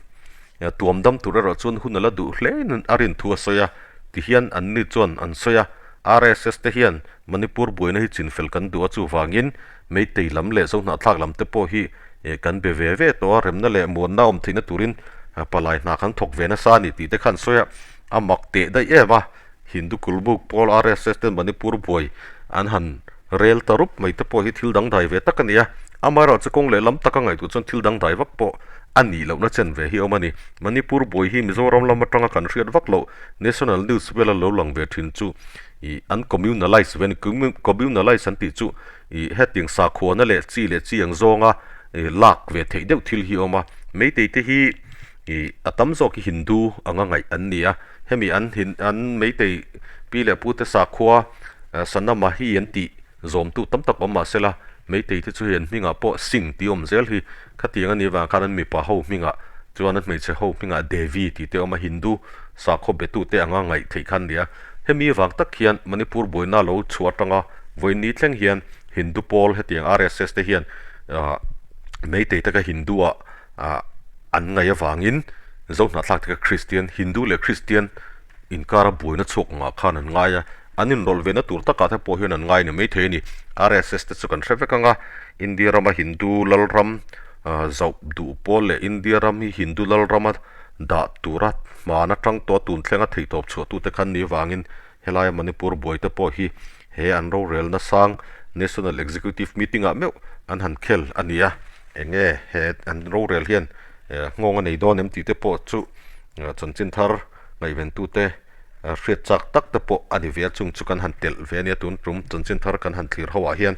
tuam dam tur erawh chuan hun a la duh hle in a rin thu a sawi a, tihian anni chuan an sawi a. RSS te hian Manipur buaina hi chinfel kan duh a chuvangin Meitei lam leh Zohnahthlak lam te pawh hi kan be ve ve tawh a, remna leh muanna awm theihna turin palai hna kan thawk ve nasa a ni tih te kha an sawi a. A mak teh daih em a, Hindu Kulmuk pawl RSS ten Manipur buai an han rel ta rup mai te pawh hi thil dangdai ve tak a ni a, amaherawhchu kawng leh lam taka ngaihtuah chuan thil dangdai vak pawh a nih lohna chen ve hi a awm a ni. Manipur buai hi Mizoram lam atanga kan hriat vak loh National News vela lo lang ve thin chu ih an communalize ve a ni. Communalize an tih chu ih hetiang sakhuana leh chi leh chi ang zawnga ih lak ve theih deuh thil hi a awm a, Meitei te hi Ih a tam zawk hi Hindu anga ngaih an ni a, hemi an hin an Meitei pi leh pute sakhua Sanamahi an tih zawmtu tam tak awm mahsela Meitei te chu hei an hmingah pawh Singh tih awm zel hi khatiang a nih avang khan an mipa ho hmingah chuan an hmeichhe ho hmingah Devi tih te awm a, Hindu sakhaw betute anga ngaih theih kha an ni a. Hemi avang tak hian Manipur buaina lo chhuah atanga vawiin thleng hian Hindu pawl hetiang RSS te hian Meitei taka Hindu ah ah an ngaih avangin Zohnahthlak te kha Kristian, Hindu leh Kristian inkara buaina chhuak ngah khan an ngai a, an inrawlh vehna tur takah te pawh hian an ngai ni maithei a ni. RSS te chu kan hre vek ang a, India rama Hindu lalram ah zauh duh pawl leh India ram hi Hindu lalrama dah tura hman atang tawh a tun thlenga theihtawp chhuahtute khan ni avangin Helaia Manipur buaite pawh hi he an rorelna sang National Executive Meeting ah meuh an han khel a ni a, enge he an rorel hian nghawng a nei dawn em tih te pawh chu chanchin thar ngaihventute hriat chak tak te pawh a ni ve a, chung chu kan han telh ve a nia tun tum chanchin thar kan han thlir ho ah hian.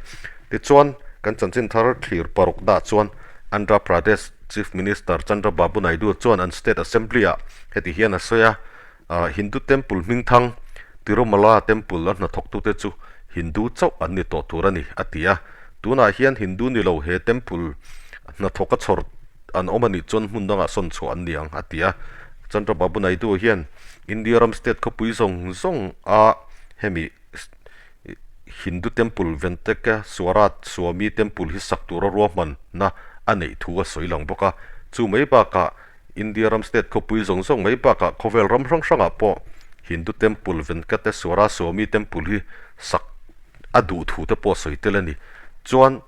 Tichuan kan chanchin thar thlir paruk dah chuan Andhra Pradesh Chief Minister Chandrababu Naidu chuan an State Assembly ah heti hian a sawi a, Hindu temple hmingthang Tirumala temple a hnathawktute chu Hindu chauh an ni tawh tur a ni, a ti a. Tunah hian Hindu ni lo he temple hnathawk a chhawr an awm a nih chuan hmun dangah sawn chhuah an ni ang, a ti a. Chandrababu Naidu hian India ram state khawpui zawng zawng a hemi. Hindu Temple Ventakeswara Swami Temple hi sak tura ruahmanna a neih thu a sawi lang bawk a. Chu mai bakah India ram state khawpui zawng zawng mai bakah khawvel ram hrang hrangah pawh Hindu Temple Venkateswara Swami Temple hi sak a duh thu te pawh a sawi tel a ni. Chuan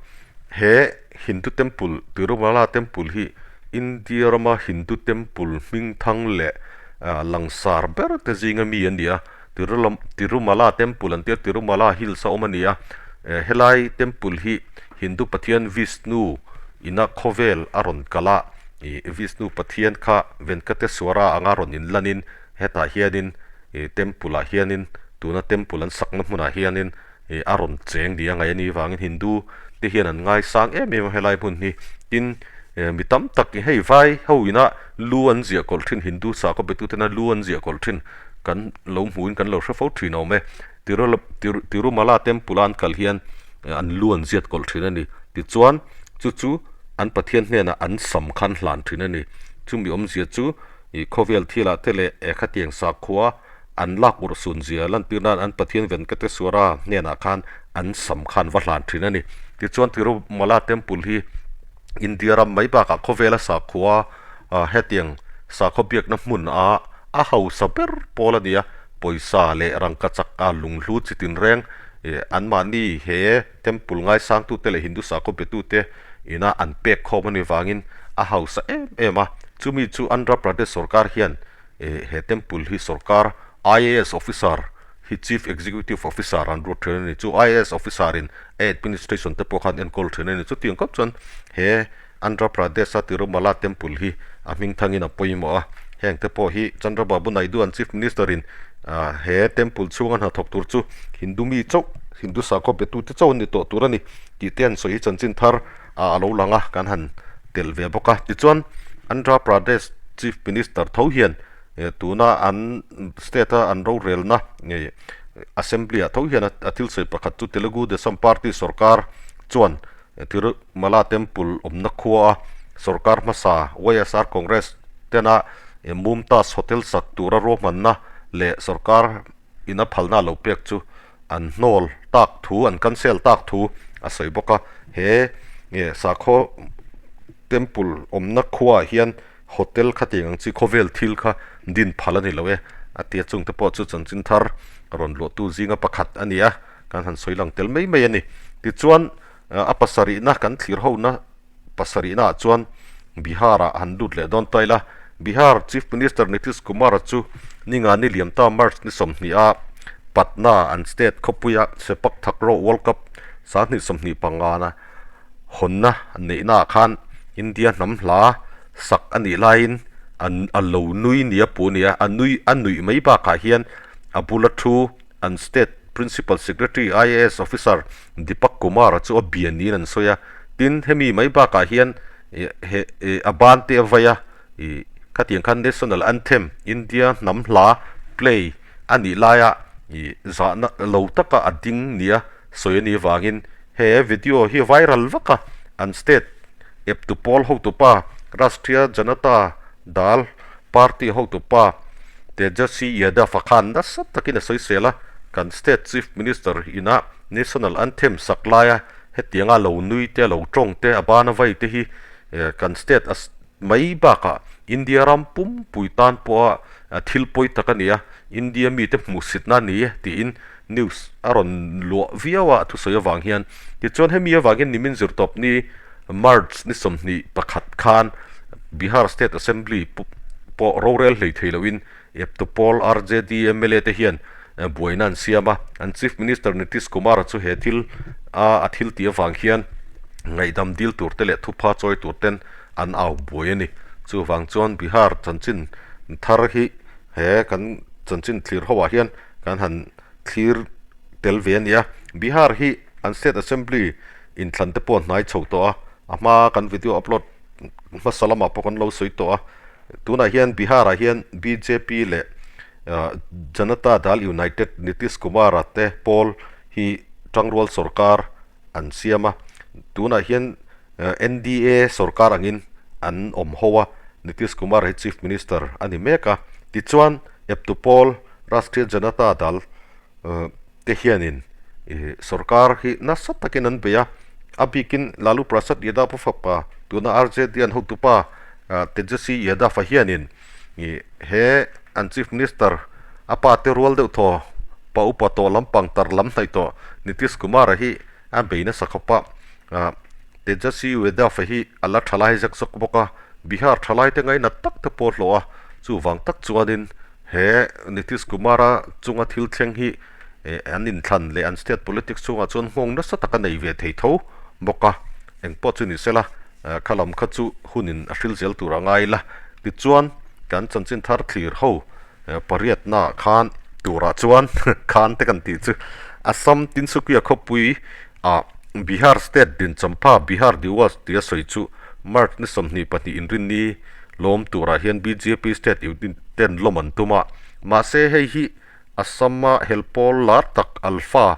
he Hindu Temple Tirumala Temple hi India rama Hindu Temple hmingthang leh langsar ber te zinga mi a ni a. Tirumala Temple an tia Tirumala Hills a awm a ni a. Helai Temple hi Hindu pathian Vishnu ina khawvel a rawn kal a, ih Vishnu pathian kha Venkateswara anga rawn inlanin hetah hianin ih temple ah hianin tuna temple an sakna hmunah hianin ih a rawn cheng ni a ngaih a nih vangin Hindu te hian an ngaisang em em a helai hmun hi. Tin, mi tam tak hei vai ho ina lu an ziah kawlh thin Hindu sakhaw betu tena lu an ziah kawlh thin kan lo hmuhin kan lo hre fo thin a awm e. Tirumala temple a an kal hian an lu an ziat kawlh thin a ni. Tichuan chu chu an Pathian hnenah an sam khan hlan thin a ni. Chumi awmzia chu ih khawvel thilah te leh eh khatiang sakhua an lak urh sun zia lantir nan an Pathian Venkateswara hnenah khan an sam khan va hlan thin a ni. Tichuan Tirumala temple hi India ram mai bakah khawvela sakhua hetiang sakhaw biakna hmun a a hausa ber pawl a ni a, pawisa leh rangkachak a lunghlu chi tinreng ih anmahni he temple ngaisangtute leh Hindu sakhaw betute ina an pek khawm a ni vangin a hausa em em a, chumi chu Andhra Pradesh sorkar hian ih he temple hi sorkar IAS officer hi Chief Executive Officer an ruat thin a ni. Chu IAS officer in a administration te pawh khan enkawl thin a ni. Chutiang khawp chuan he Andhra Pradesh a Tirumala Temple hi a hming thangin a pawimawh a. Heng te pawh hi Chandrababu Naidu an Chief Minister in he temple chhunga hnathawk tur chu Hindu mi chauh, Hindu sakhaw betu te chauh an ni tawh tur a ni tih te an sawi hi chanchin thar a lo lang a, kan han telh ve bawk a. Tichuan Andhra Pradesh Chief Minister tho hian Tuna an state a an rorelna ngei assembly ah tho hian a thil sawi pakhat chu Telugu Desam party sorkar chuan Tirumala temple awmna khua a sorkar hmasa YSR Congress tena Mumtaz hotel sak tura ruahmanna leh sorkar ina phalna lo pek chu an hnawl tak thu an cancel tak thu a sawi bawk a. He sakhaw temple awmna khuaah hian Hotel kha tiang ang chi khawvel thil kha din phal a ni lo e a tia chungte pawh chu chanchin thar rawn luahtu zinga pakhat a ni a, kan han sawi lang tel mai mai a ni. Tichuan a pasarihna kan thlir hona pasarihna ah chuan Bihar ah han lut leh dawn ta ila, Bihar Chief Minister Nitish Kumar a chu ninga ni liam ta March ni 20 a Patna an state khawpuia Sepak Takraw World Cup 2025 na hawnna neihnaah khan India hnam hla sak a nih laiin an a lo nui nia puh a ni a, a nui a nuih mai bakah hian a bula thu an state principal secretary IAS officer Deepak Kumar-a chu a bia niin an sawi a, tin hemi mai bakah hian ih he ih a ban te a vai a ih khatiang khan national anthem India hnam hla play a nih laia ih zahna lo taka a ding nia sawi a nih vangin he video hi viral vak a, an state eptu pawl hotupa Rashtriya Janata Dal party hotupa Tejaswi Yadav a khan nasa takin a sawisel a, kan state chief minister ina national anthem sak laia hetianga lo nui te lo tawng te a bana vai te hi kan state a mai bakah India ram pumpui tan pawha thil pawi tak a ni a, India mite hmuhsitna a ni e tiin news a rawn luah viau a thusawi avang hian. Tichuan hemi avangin nimin zirtawp ni March ni 21 khan Bihar State Assembly pawh rorel hlei thei loin Eptupol RJD mla te hian buaina an siam a, an Chief Minister Nitish Kumar-a chu he thil a a thil tih avang hian ngaihdam dil tur te leh thupha chawi tur ten an au buai a ni. Chuvang chuan Bihar chanchin thar hi he kan chanchin thlir ho ah hian kan han thlir tel ve a ni a. Bihar hi an State Assembly inthlan te pawh a hnai chho tawh a, a hma kan video upload hmasa lamah pawh kan lo sawi tawh a. Tunah hian Bihar ah hian bjp leh Janata Dal United Nitish Kumar-a te pawl hi tangrual sorkar an siam a, tunah hian NDA sorkar angin an awm ho a, Nitish Kumar hi Chief Minister a ni mek a, tichuan eptu pawl Rashtriya Janata Dal te hianin. Sorkar hi nasa takin an bei a, a bikin Lalu Prasad Yadav-a fapa tuna RJD an hotupa Tejaswi Yadav-a hianin he an Chief Minister a pa te rual deuh thaw pa upa tawh lampang tar lam hnaih tawh Nitish Kumar-a hi a bei nasa khawp a, Tejaswi Yadav-a hi a la tha lai zek zawk bawk a, Bihar thalai te ngainat tak te pawh hlawh a, chuvang tak chuanin he Nitish Kumar-a chunga thil thleng hi an inthlan leh an state politics chhungah chuan nghawng nasa tak a nei ve thei tho bawk a, engpawh chu ni sela kha lam kha chu hunin a hril zel tur a ngai la. Tichuan kan chanchin thar thlir ho pariatnaah khan turah chuan khan te kan tih chu Assam Tinsukia khawpui ah Bihar state din Champha Bihar Diwas tia sawi chu March ni 22 inrinni lawm turah hian bjp state unit ten lawm an tum a, mahse hei hi Assam-a helpawl lar tak Alpha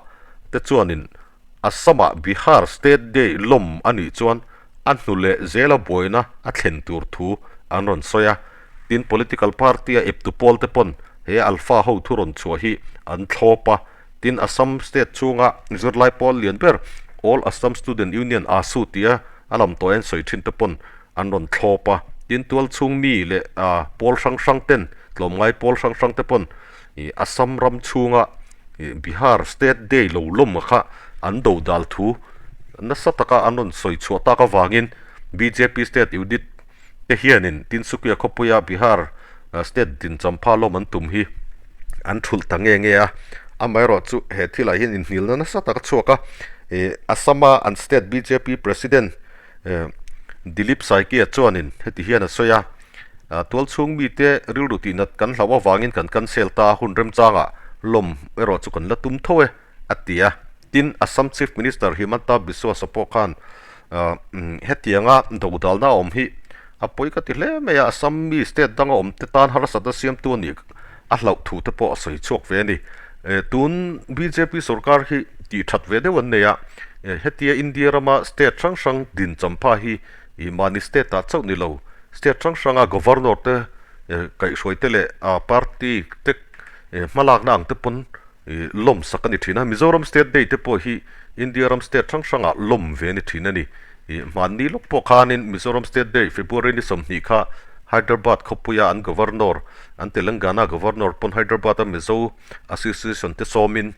te chuanin Assam-ah Bihar State Day lawm a nih chuan a hnu leh zela buaina a thlen tur thu an rawn sawi a. Tin, political party-a eptu pawl te pawn he Alpha ho thu rawn chhuah hi an thlawp a. Tin, Assam state chhunga zirlai pawl lian ber All Assam Student Union, AASU, tia a lam tawh en sawi thin te pawn an rawn thlawp a. Tin, tualchhung mi leh pawl hrang hrang ten Tlawmngai pawl hrang hrang te pawn ih Assam ram chhunga ih Bihar state day lo lawm kha an do dal thu nasa taka an rawn sawi chhuah tak avangin bjp state unit te hianin Tinsukia khawpuia Bihar state din champha lawm an tum hi an thulh ta nge nge a. Amaherawh chu he thilah hian inhnilna nasa tak a chhuak a, ih Assam-a an state bjp president Dilip Saikia chuanin heti hian a sawi a, Tualchhung mite rilru tihnat kan hlauh avangin kan cancel ta a, hun remchangah lawm erawh chu kan la tum tho e, a ti a. Tin, Assam Chief Minister Himanta Biswa pawh khan hetianga dodalna a awm hi a pawi ka ti hle mai a, Assam mi state danga awm te tan harsatna siamtu a nih a hlauh thu te pawh a sawi chhuak ve a ni. Tun bjp sorkar hi tih that ve deuh an nei a, hetia India rama state hrang hrang din champha hi mahni state ah chauh ni lo, state hrang hranga governor te kaihhruai te leh party te hmalakna ang te pawn lawm sak a ni thin a. Mizoram state day te pawh hi India ram state hrang hrangah lawm ve a ni thin a ni. Hmanni lawk pawh khanin Mizoram state day February ni 20 kha Hyderabad khawpuia an governor An Telangana Governor pawn Hyderabad-a Mizo Association te sawmin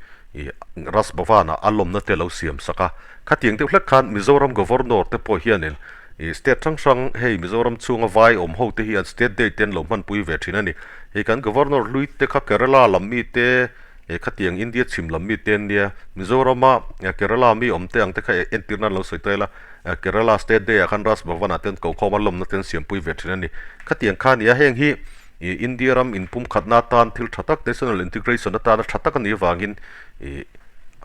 Raj Bhavan-ah a lawmna te a lo siam sak a. Khatiang deuh hlek khan Mizoram Governor te pawh hianin state hrang hrang hei Mizoram chhunga vai awm ho te hi an state day te an lo hmanpui ve thin a ni. Hei kan Governor hlui te kha Kerala lam mi te khatiang India chhim lam mi te an nia. Mizorama Kerala mi awm te ang te kha entirna an lo sawi ta ila. Kerala State Day ah khan Raj Bhavan ah te an ko khawm a, lawmna te an siampui ve thin a ni. Khatiang kha a ni a, heng hi India ram inpumkhatna atan thil tha tak, national integration atana tha tak a nih avangin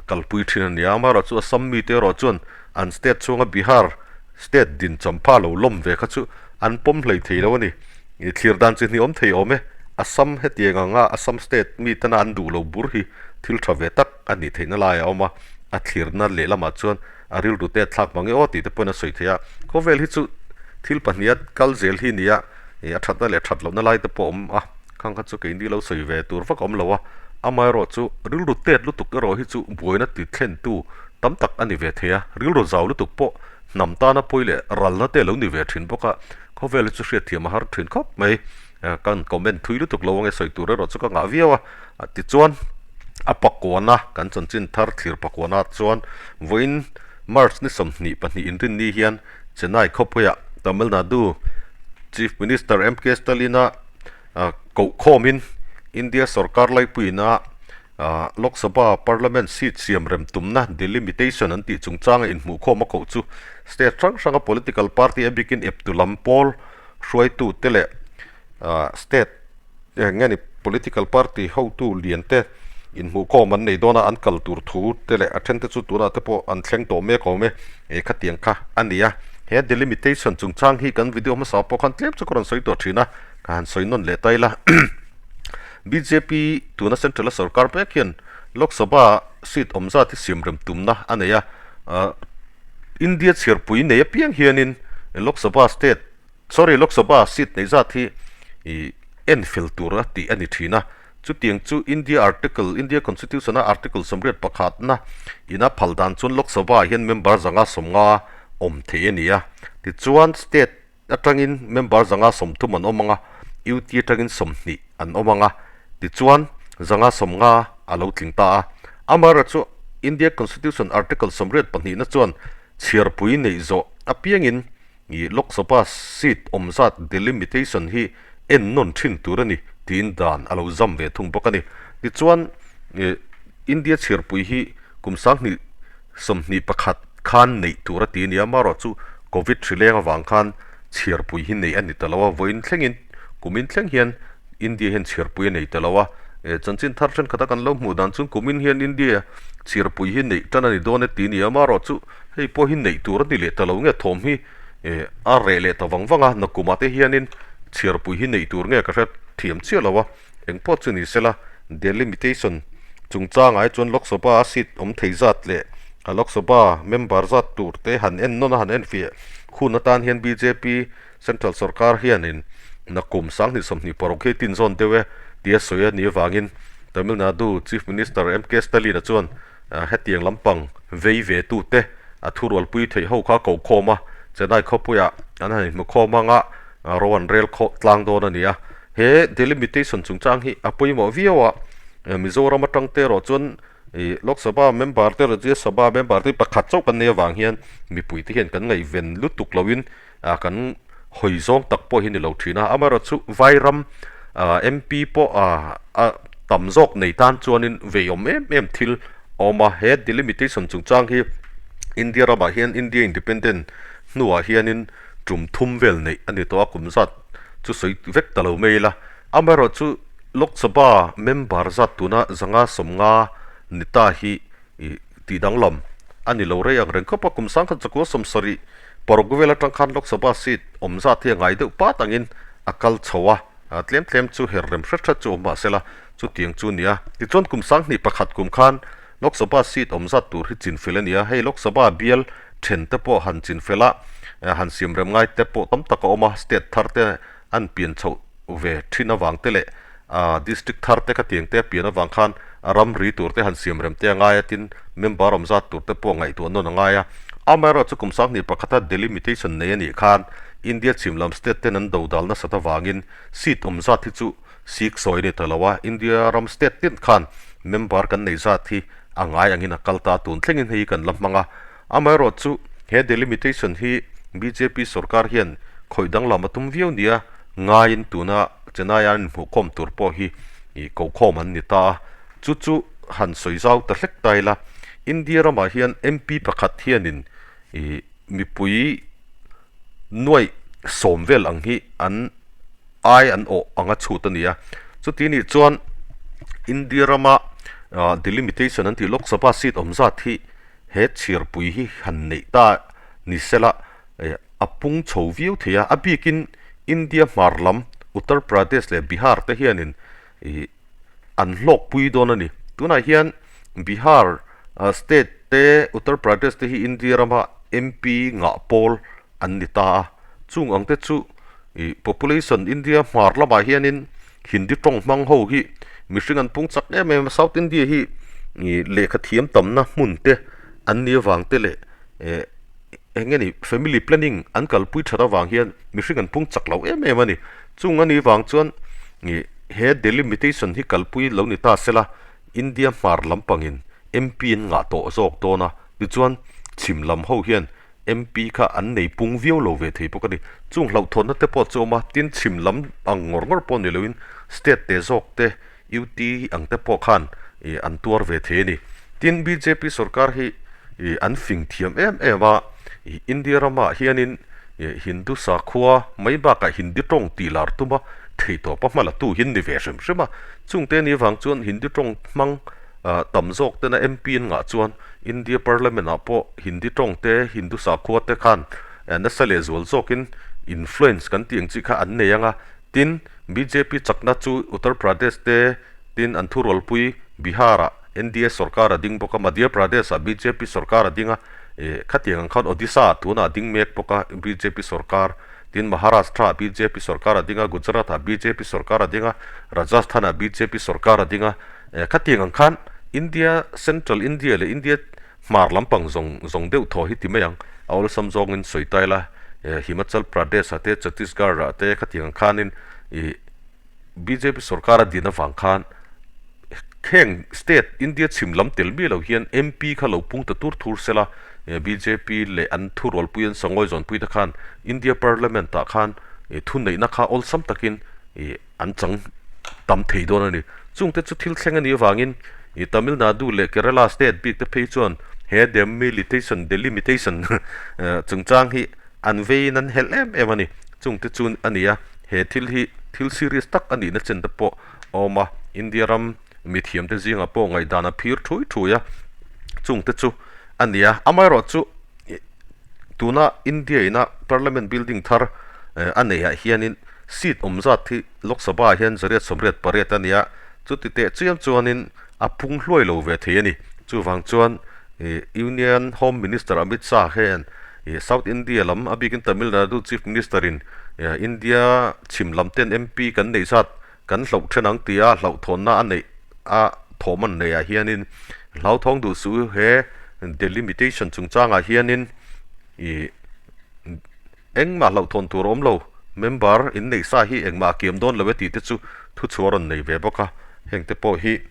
kalpui thin a ni a. Amaherawhchu chu Assam mite erawh chuan an state chhunga Bihar state din champha lo lawm ve kha chu an pawm hlei thei lo a ni. Thlir dan chi hnih awm thei awm e. Assam hetiang anga Assam state mitena an duh lo bur hi thil tha ve tak a nih theihna lai a awm a, a thlirna lehlamah chuan a rilru te a thlak mang e aw tih te pawhin a sawi thei a, khawvel hi chu thil pahniha kal zel hi nia ih a thatna leh that lohna lai te pawh a awm a, khang kha chu keini lo sawi ve tur vak a awm lo a, amaherawh chu rilru tet lutuk erawh hi chu buaina ti thlentu tam tak a ni ve thei a, rilru zau lutuk pawh hnam tana pawi leh ralna te a lo ni ve thin bawk a, khawvel hi chu hriatthiam a har thin khawp mai. Kan comment thui lutuk lo ange sawi tur erawh chu ka ngah viau a, tichuan a pakuana kan chanchin thar thlir pakuana chuan vawiin March ni 22 inrinni hian Chennai khawpuiah Tamil Nadu Chief Minister MK Stalin-a kohkhawmin India sorkar laipuiina Lok Sabha Parliament seat siam rem tumna delimitation an tih chungchanga inhmuhkhawm a koh chu state hrang hranga political party a bikin eptu lam pawl hruaitute leh state eng nge ni political party hotu lian te inhmuhkhawm an nei dawn a, an kal tur thu te leh a then te chu tunah te pawh an thleng tawh mek awm e, eh khatiang kha a ni a. He delimitation chungchang hi kan video hmasa pawh khan tlem chu ka rawn sawi tawh thin a, ka han sawi nawn leh ta ila. Bjp tuna central a sorkar mek hian Lok Sabha seat awm zat hi siam rem tumna a nei a, India chhiarpui nei apiang hianin Lok Sabha state sorry Lok Sabha seat neih zat hi ih en fel tur a tih a ni thin a. Chutiang chu India Article, India Constitution a Article 81 na ina phal dan chuan Lok Sabha ah hian member 150 awm thei a ni a. Tichuan State atangin member 130 an awm ang a, UT atangin 20 an awm ang a, tichuan 150 a lo tling ta a. Amaherawhchu India Constitution Article 82 na chuan chhiarpui neih zawh apiangin I Lok Sabha seat awm zat delimitation hi en nawn thin tur a ni tiin dan a lo zam ve thung bawk a ni. Tichuan, India chhiarpui hi kum 2021 khan neih tur a ti a ni a, amaherawh chu Covid hri leng avang khan chhiarpui hi neih a ni ta lo a, vawiin thlengin kumin thleng hian India hian chhiarpui a nei ta lo a, chanchin thar thenkhat a kan lo hmuh dan chuan kumin hian India chhiarpui hi neih tan a ni dawn e ti a ni a, amaherawh chu Hei pawh hi neih tur a ni leh ta lo nge thawm hi a reh leh ta vang vang a, nakumah te hianin chhiarpui hi neih tur nge ka hre thiam chiah lo a, eng pawh chu ni sela delimitation chungchangah hi chuan Lok Sabha a seat awm thei zat leh a Lok Sabha member zat tur te han en nawn a han en fiah hun atan hian bjp Central sorkar hianin nakum 2026 hi tin zawn deuh e tia sawi a nih avangin Tamil Nadu Chief Minister MK Stalin-a chuan Hetiang lampang vei ve tute a thurualpui theih ho kha ko khawm a, Chennai khawpuiah an han inhmu khawm ang a, ro an rel khawh tlang dawn a ni a. He delimitation chungchang hi a pawimawh viau a, Mizoram atang te erawh chuan Lok Sabha member te Rajya Sabha member te pakhat chauh kan nei avang hian mipui te hian kan ngaihven lutuk loin kan hawi zawng tak pawh hi ni lo thin a. Amaherawhchu Vairam MP pawh a tam zawk nei tan chuanin veiawm em em thil a awm a. He delimitation chungchang hi India ramah hian India Independent hnuah hianin tum thum vel neih a ni tawh a, kum zat chu sawi vek ta lo mai ila. Amaherawhchu Lok Sabha member zat tuna 150 ni ta hi tih danglam a ni lo rei ang reng khawp a, kum 1970 Paruk vel atang khan Lok Sabha seat awm zat hi a ngai deuh pat angin a kal chho a, tlem tlem chu her rem hret hret chu awm mah sela chutiang chu a ni a. Tichuan kum 2001 kum khan Lok Sabha seat awm zat tur hi chinfel a ni a, hei Lok Sabha bial then te pawh han chinfel a, han siam rem ngai te pawh tam tak a awm a, state thar te an pian chhoh ve thin avang te leh district thar te khatiang te a pian avang khan a ramri tur te han siam rem te a ngai a, tin member awm zat tur te pawh ngaihtuah nawn a ngai a. Amaherawhchu kum 2001 a delimitation nei a nih khan India chhim lam state ten an dodal nasat avangin seat awm zat hi chu sik sawi a ni ta lo a, India ram state tin khan member kan neih zat hi a ngai angin a kal ta a, tun thlengin hei hi kan la hmang a. Amaherawhchu he delimitation hi bjp sorkar hian khawih danglam a tum viau nia ngaiin tuna Chennai-a an inhmuhkhawm tur pawh hi kokhawm an ni ta a, chu chu han sawi zau ta hlek ta ila, India ramah hian MP pakhat hianin mipui nuaih sawm vel ang hi an ai an awh anga chhut a ni a, chuti nih chuan India rama delimitation an tih Lok Sabha seat awm zat hi he chhiarpui hi han neih ta ni sela a pung chho viau thei a, a bikin India hmar lam Uttar Pradesh leh Bihar te hianin ih an hlawkpui dawn a ni. Tunah hian Bihar state te Uttar Pradesh te hi India rama MP ngah pawl an ni ta a, chung ang te chu ih population India hmar lamah hianin Hindi tawng hmang ho hi mihring an pung chak em em a, South India hi ih lehkha thiam tamna hmun te an ni avang te leh eh eng nge ni family planning an kalpui that avang hian mihring an pung chak lo em em a ni. Chung a nih vang chuan ih he delimitation hi kalpui lo ni ta sela India hmar lampangin MP an ngah tawh zawk dawn a, tichuan chhim lam ho hian MP kha an nei pung viau lo ve thei bawk a ni. Chung hlauhthawnna te pawh chu a awm a, tin chhim lam ang ngawr ngawr pawh ni loin state te zawk te UT ang te pawh khan ih an tuar ve thei a ni. Tin bjp sorkar hi ih an fing thiam em em a, ih India ramah hianin ih Hindu sakhua mai bakah Hindi tawng tih lar tum a thei tawp a hma la tu hi an ni ve hrim hrim a. Chungte ni avang chuan Hindi tawng hmang tam zawk tena MP an ngah chuan India Parliament ah pawh Hindi tawng te Hindu sakhua te khan nasa leh zual zawkin influence kan tih ang chi kha an nei ang a. Tin, bjp chakna chu Uttar Pradesh te tin an thurualpui Bihar ah NDA sorkar a ding bawk a, Madhya Pradesh ah bjp sorkar a ding a, khatiang ang khan Odisha ah tunah a ding mek bawk a bjp sorkar. Tin, Maharashtra-ah bjp sorkar a ding a, Gujarat-ah bjp sorkar a ding a, Rajasthan-ah bjp sorkar a ding a. Khatiang ang khan India, Central India leh India hmar lampang zawng zawng deuh thaw hi ti mai ang. A awlsam zawngin sawi ta ila, Himachal Pradesh-ah te, Chhattisgarh-ah te khatiang ang khanin ih bjp sorkar a din avang khan heng state India chhim lam tel miah lo hian MP kha lo pung ta tur thur sela bjp leh an thurualpui an sangawi zawnpui te khan India parliament ah khan thuneihna kha awlsam takin ih an chang tam thei dawn a ni. Chungte chu thil thleng a nih avangin ih Tamil Nadu leh Kerala state bik te phei chuan he demilitation delimitation chungchang hi an veiin an helh em em a ni. Chungte chu a ni a, he thil hi thil serious tak a nihna chen te pawh a awm a, India ram mithiam te zingah pawh ngaihdan a phir thui thui a, chungte chu a ni a. Amaherawhchu tuna India ina Parliament building thar a neihah hianin seat awm zat hi Lok Sabha ah hian 188 a ni a, chuti teh chiam chuanin a pung hluai lo ve thei a ni. Chuvang chuan Union Home Minister Amit Shah hian South India lam a bikin Tamil Nadu Chief Minister in India chhim lam ten MP kan neih zat kan hlauh then ang tia hlauhthawnna a neih a thawm an neih ah hianin hlauthawng duh suh he delimitation chungchangah hianin ih Engmah hlauhthawn tur a awm lo, member in neih sa hi engmah a kiam dawn lo e tih te chu thuchhuah a rawn nei ve bawk a, heng te pawh hi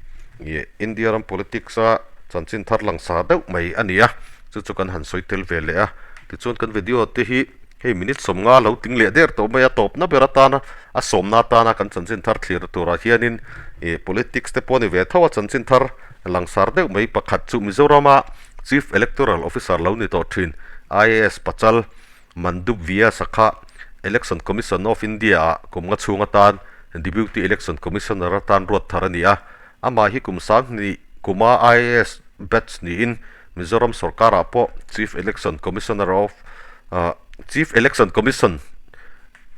India ram politics a chanchin thar langsar deuh mai a ni a, chu chu kan han sawi tel ve leh a, tichuan kan video te hi hei minute 50 lo tling leh der tawh mai a, tawpna ber atana a sawmna atana kan chanchin thar thlir turah hianin ih politics te pawh a ni ve tho a, chanchin thar langsar deuh mai pakhat chu Mizorama Chief Electoral Officer lo ni tawh thin IAS Pachal Mandup Vyas a kha Election Commission of India ah kum nga chhung atan Deputy Election Commissioner atan ruat thar a ni a. Amah hi kum 2000 kuma IAS batch niin Mizoram sorkarah pawh Chief Election Commissioner of Chief Election Commission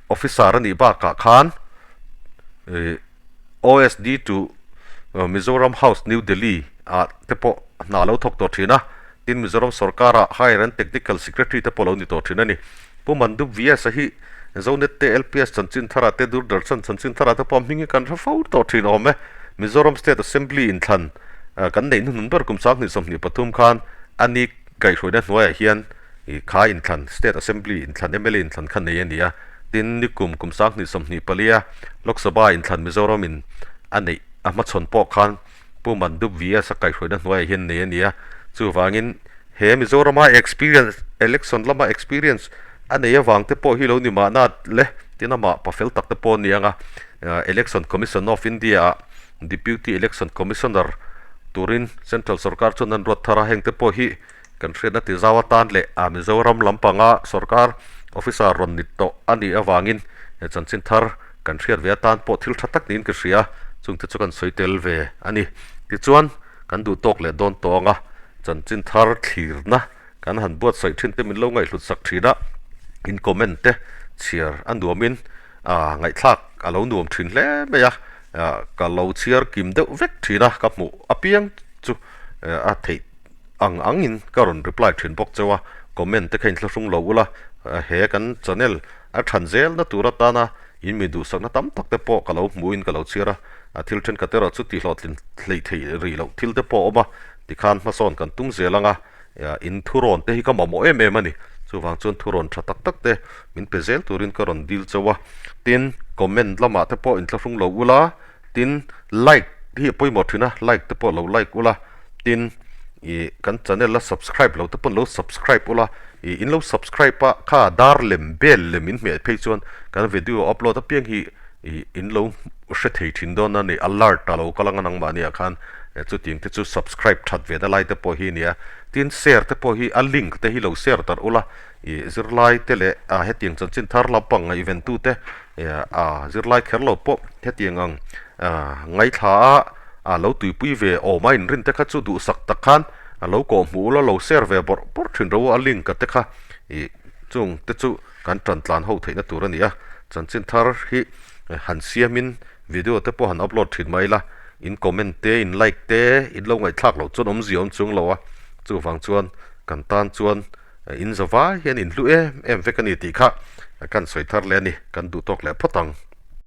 Officer a nih bakah khan OSD to Mizoram House New Delhi ah te pawh hna lo thawk tawh thin a, tin Mizoram sorkara Higher and Technical Secretary te pawh lo ni tawh thin a ni. Pu Mandup VS a hi Zonet te LPS chanchin thara te Doordarshan chanchin thara te pawh hming hi kan hre fo tawh thin awm e. Mizoram State Assembly inthlan kan neih hnuhnun ber kum 2023 khan a ni kaihhruaina hnuaiah hian Ih kha inthlan, State Assembly inthlan, mla inthlan kha nei a ni a, tin nikum kum 2024 a Lok Sabha inthlan Mizoram in a neih a hmachhawn pawh khan Pu Mandup VS a kaihhruaina hnuaiah hian nei a ni a, chuvangin he Mizorama experience, election lama experience a nei avang te pawh hi lo ni mahna le, tin amah pafel tak te pawh a ni ang a, Election Commission of India ah Deputy Election Commissioner turin Central sorkar chuan an ruat thar a, heng te pawh hi Kan hriatna ti zau atan leh a Mizoram lampanga sorkar officer rawn ni tawh a nih avangin he chanchin thar kan hriat ve atan pawh thil tha tak niin ka hria a, chungte chu kan sawi tel ve a ni. Tichuan, kan duh tawk leh dawn tawh anga chanchin thar thlirna kan han buatsaih thin te min lo ngaihhlut sak thin a, in comment te chhiar a nuamin ngaihthlak a lo nuam thin hle mai a, ka lo chhiar kim deuh vek thin a, ka hmuh apiang chu a theih. Ang angin ka rawn reply thin bawk cheu a, comment te kha inthlahrung lo ula, he kan channel a than zelna tur atana in mi duhsakna tam tak te pawh ka lo hmuhin ka lo chhiar a, a thil thenkhat erawh chu tihhlawhtlin hleih theih rih loh thil te pawh a awm a, tikhan hmasawn kan tum zel anga in thurawn te hi ka mamawh em em a ni, chuvang chuan thurawn tha tak tak te min pe zel turin ka rawn dil cheu a, tin comment lamah te pawh inthlahrung lo ula, Tin, like hi a pawimawh thin a, like te pawh lo like ula, tin ih kan channel a subscribe lo te pawn lo subscribe ula, ih in lo subscribe a kha dar lem bell lem in hmeh phei chuan kan video upload apiang hi ih in lo hre thei thin dawn a ni, alert a lo kal anga nangmahni ah khan chutiang te chu subscribe that ve na lai te pawh hi a ni a, tin share te pawh hi a link te hi lo share darh ula, ih zirlai te leh ah hetiang chanchin thar lampang ngaihven tu te A zirlai kher lo pawh hetiang ang ngaithla a lo tuipui ve awm a inrin te kha chu duhsak tak khan a lo kawh hmuh ula lo share ve bawrh bawrh thin ro a link a te kha ih chung te chu kan tan tlan ho theihna tur a ni a, chanchin thar hi han siamin video te pawh han upload thin mai ila in comment te in like te in lo ngaihthlak loh chuan awmzia awm chung lo a, chuvang chuan kan tan chuan In zavai hian in hlu em em vek a ni tih kha Kan sawi thar leh a ni, kan duh tawk leh phawt ang.